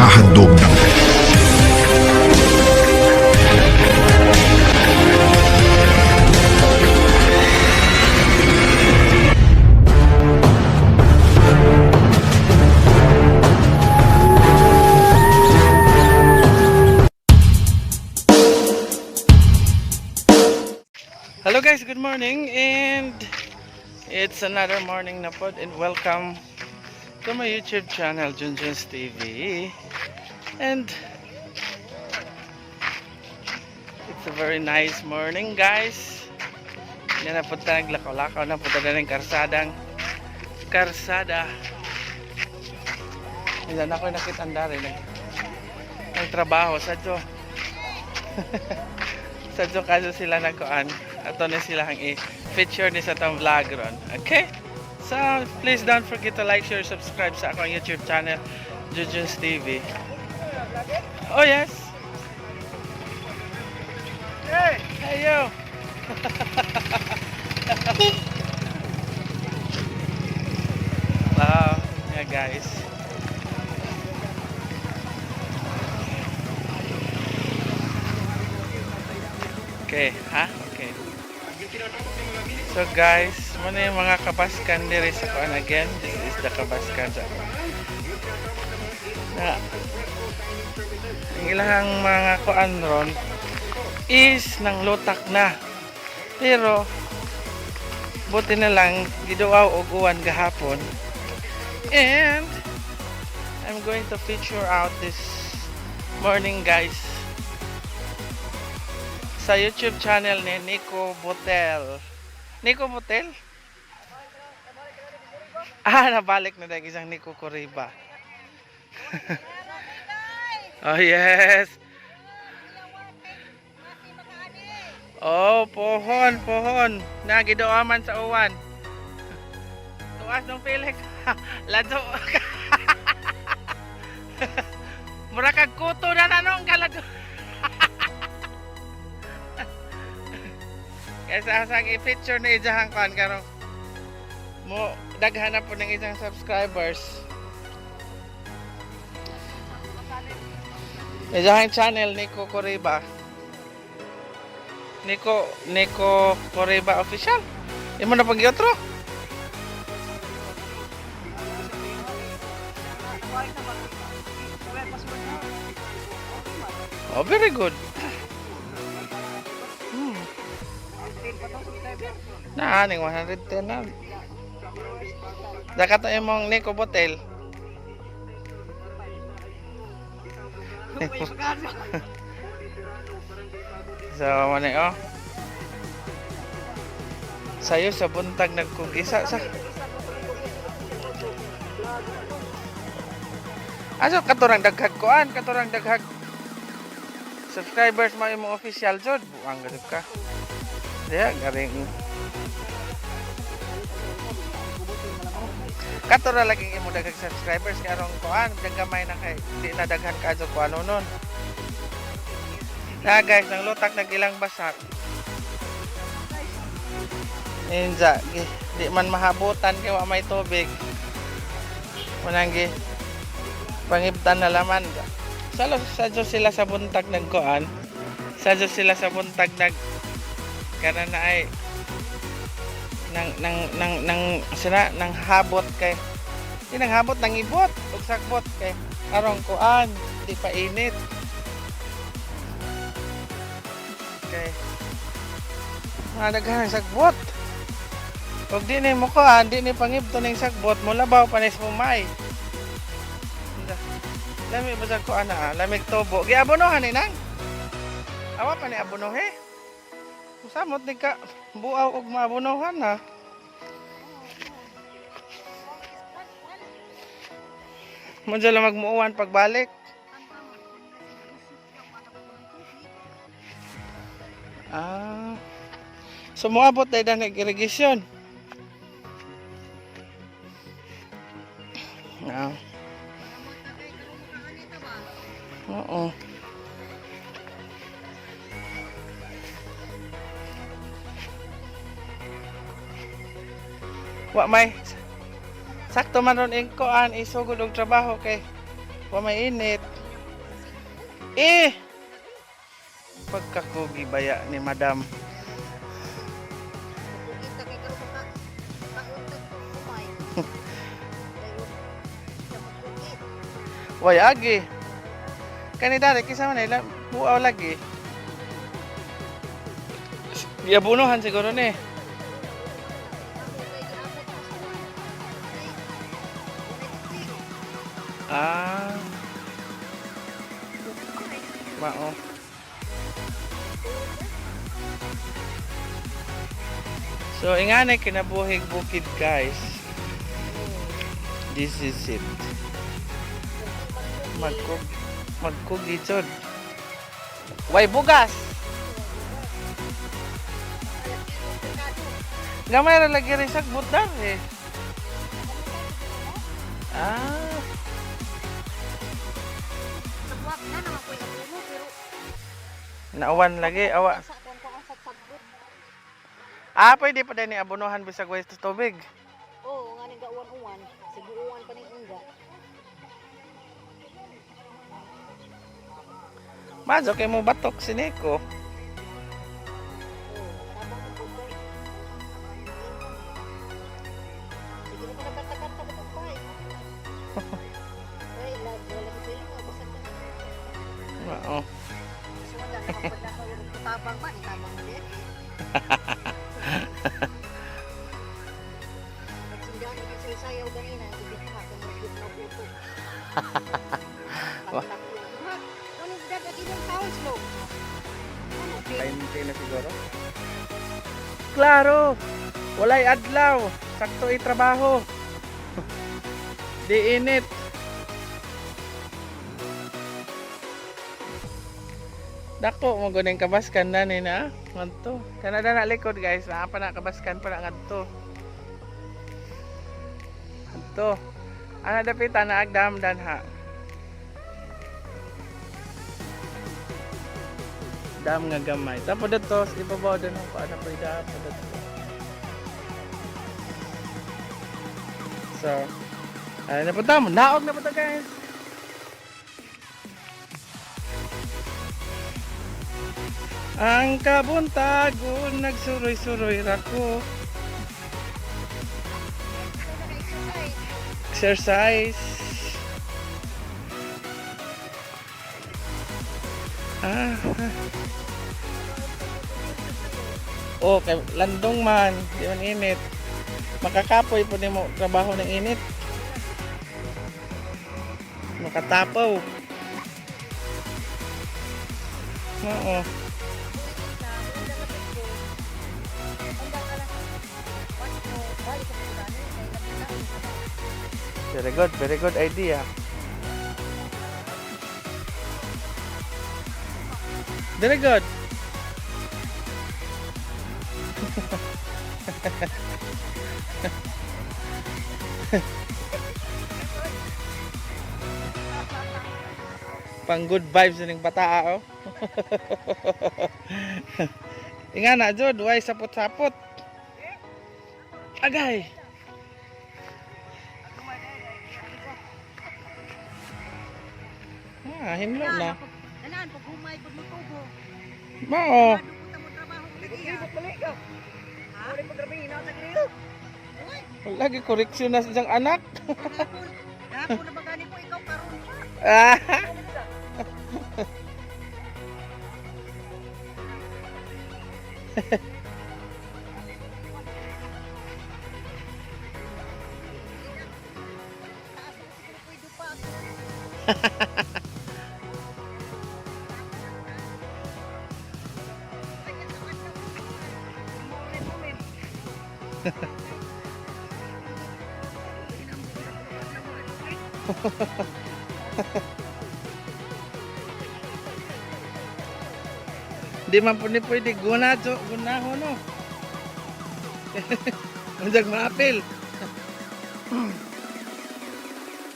Inihahandog ng Hello guys, good morning and it's another morning na pod and welcome to my YouTube channel, Junjun's TV. And it's a very nice morning, guys. Yan na punta, naglakaw-lakaw na punta na ng karsadang karsada. Yan na ako nakita ang dari nagtrabaho sa Diyo. Sa kaso sila nagkuan ato na sila ang i-feature ni sa tong vlog ron. Okay? So, please don't forget to like, share, subscribe sa akong YouTube channel, Jujuns TV. Oh, yes! Hey! Hey, yo! Wow, yeah, guys. Okay, ha? Okay. So guys, muna yung mga kabaskan diri sa kuan again. This is the kabaskan sa na ang ilang mga kuan ron is nang lutak na. Pero buti na lang giduaw og uwan gahapon. And I'm going to feature out this morning, guys, sa YouTube channel ni Nico Botel. Nico Botel? Ah, nabalik na dahil isang Nico Coriba. Oh, yes. Oh, pohon, pohon. Nagidoaman sa uwan. Tuas ng pilik. Ladyo. Mura kag kuto na nanong kaladyo. Kaya sa i-feature na ijahang kuan karon mo daghan na po ng isang subscribers. Ijahang channel Nico Coriba. Nico Coriba Official. Imo na pag otro. Oh, very good. Na, ning 110 na. Dakat na imong Nico Botel. So, ano oh. Sayo sa buntag nagkugisa sa. Aso katurang daghag kuan, katurang daghag subscribers mo imong official jud. Buang gud ka. Diya, garing. Katura lagi imo daghang subscribers kay arong kuan, gamay na kay di na daghan ka adto kuan nun. Na guys, nang lutak nag ilang basak. Inja, gi, di man mahabutan kay wa may tubig. Manang gi pangibtan na laman. Salo sa Diyos sila sa buntag nagkuan. Sa Diyos sila sa buntag nag kana na ay nang sina nang habot kay di nang habot nang ibot og sagbot kay arong kuan di pa init kay mga daghan ang sagbot og di ni mo kuan di ni pangibto ning sagbot mo labaw panis mo may. Lami ba sa kuan na ah, lamig tubo giabonohan ni nang awa pa ni abonohe. Samot ni ka buaw og maabonohan ha. Mo dyan lang magmuuan pagbalik. Ah. So moabot dahil na nag-irrigation. Ah. Oo. Wa may sakto man ron ing kuan isugod og trabaho kay Wa may init. Eh! Pagkakugi baya ni madam. Kita kay karon maka kauntag ko kumay. Dayon sa magkukit. Way agi. Kani dare kisa man ila buaw lagi. Giabunuhan siguro ni. Ah. Mao. So ingani kinabuhig bukid, guys. This is it. Magkug magkugi jud. Way bugas. Gamay ra lagi rin sa butar eh. Ah, Nagwag na naman ko yung ulo, pero nauwan lagi awa. sa akong kuang sa sagbot. Ah, pwede pa din ni abonohan bisag way tubig. Oo, nga ning gauwan-uwan, siguuan pa ning ungga. Majo kay mo batok si Nico. Oo, tabang ang butoy. Sige mo nagkanta-kanta ko pa eh. Ay, lag, wala ko pili mo, basag ka na. Oo. So, wala na kapag tabang man, tabang na din. Nagsindahan ko sa sayaw ganina, ibig ka, kung mag na buto. Wah. Ha? Ano yung dad, agi yung towels, lo? Ano, babe? 20 na siguro. Klaro! Walay adlaw. Sakto trabaho. Di init. Dako mo guning kabaskan na ni na. Ngadto. Kanada na likod, guys. Naa pa na kabaskan pa na ngadto. Ngadto. Ana dapit ana agdam danha. Dam nga gamay. Tapos dito, sa ibabaw din ako, ano pa pa dito. So, ay na punta mo. Naog na punta, guys. Ang kabuntagon, nagsuroy-suroy rako. Exercise. Ah, ah. Oh, kay landong man, di man init. Makakapoy po nimo trabaho ng init. Makatapaw. Oo. Very good idea. Very good. Pang good vibes ning bataa oh. Inga na jud, way sapot-sapot. Agay. Ah, hinlo na. Dalaan, pag humay, pag mutubo. Mao. Punta mo trabaho mo lagi. Ha? Wala pa grabe, hinaw sa griyo. Uy, Lagi koreksyon na sa isang anak. gahapon. Gahapon na bagani ko ikaw karon pa. Ah. Taas mo siguro pwede pa ako. Di man po ni pwede guna jo, gunaho no. Unjag maapil.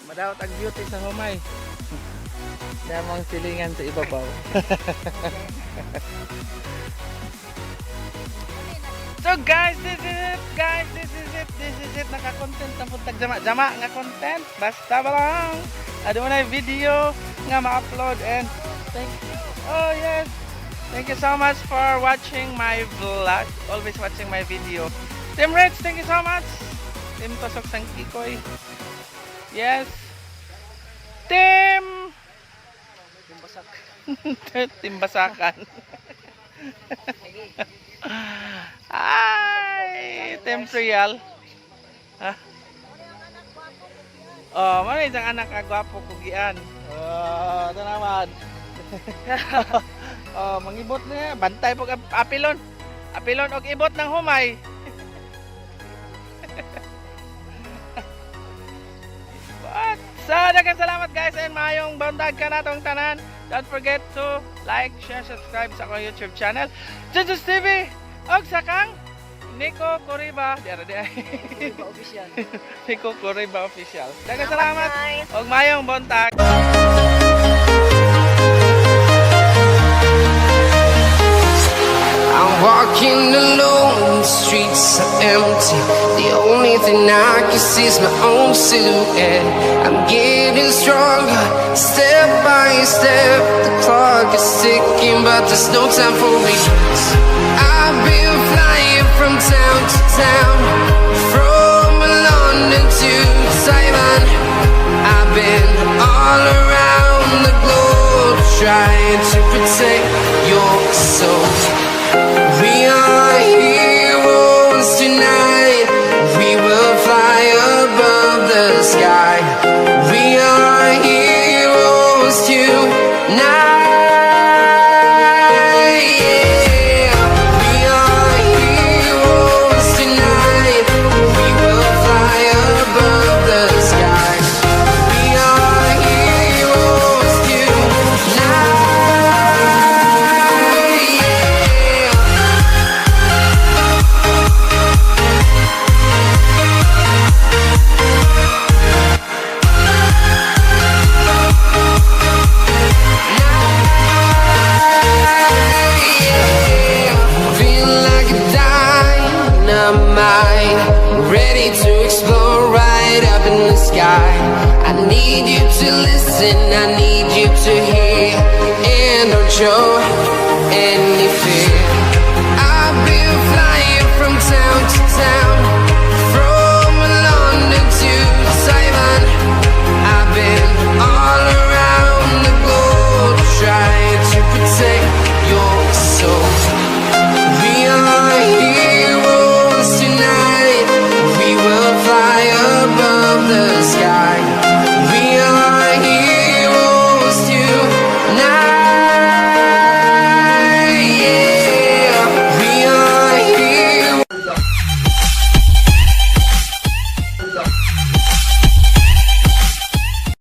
Madawat ang beauty sa humay. Damang silingan sa ibabaw. So guys, this is it. Guys, this is it. This is it. Naka-content na po tag jama-jama nga content. Basta ba lang. Adunay video nga ma-upload and thank, oh yes. Thank you so much for watching my vlog. Always watching my video. Team Rich, thank you so much. Team Tosok Sang Kikoy. Yes. Team Basak. Team Basakan. Ay, Team Trial. Ha? Oh, mao isang anak ka gwapo kugian. Oh, ito naman. Oh, mangibot na. Bantay po apilon. Apilon og ibot ng humay. But, so, daghang salamat, guys, and maayong buntag kanatong tanan. Don't forget to like, share, subscribe sa akong YouTube channel, Jesus TV! Og sa kang Nico Coriba. Di ara di ay. Official. Nico Coriba Official. Daghang salamat. Og maayong buntag. I'm walking alone, the streets are empty. The only thing I can see is my own silhouette. I'm getting stronger, step by step. The clock is ticking, but there's no time for regrets. I've been flying from town to town, from London to Taiwan. I've been all around the globe trying to protect your soul. We are heroes tonight. We will fly above the sky. We are heroes tonight. Yeah. We are heroes tonight. We will fly above the sky. We are heroes tonight. Yeah. Feel like a dynamite, ready to explode right up in the sky. I need you to listen, I need you to hear, and don't show any fear.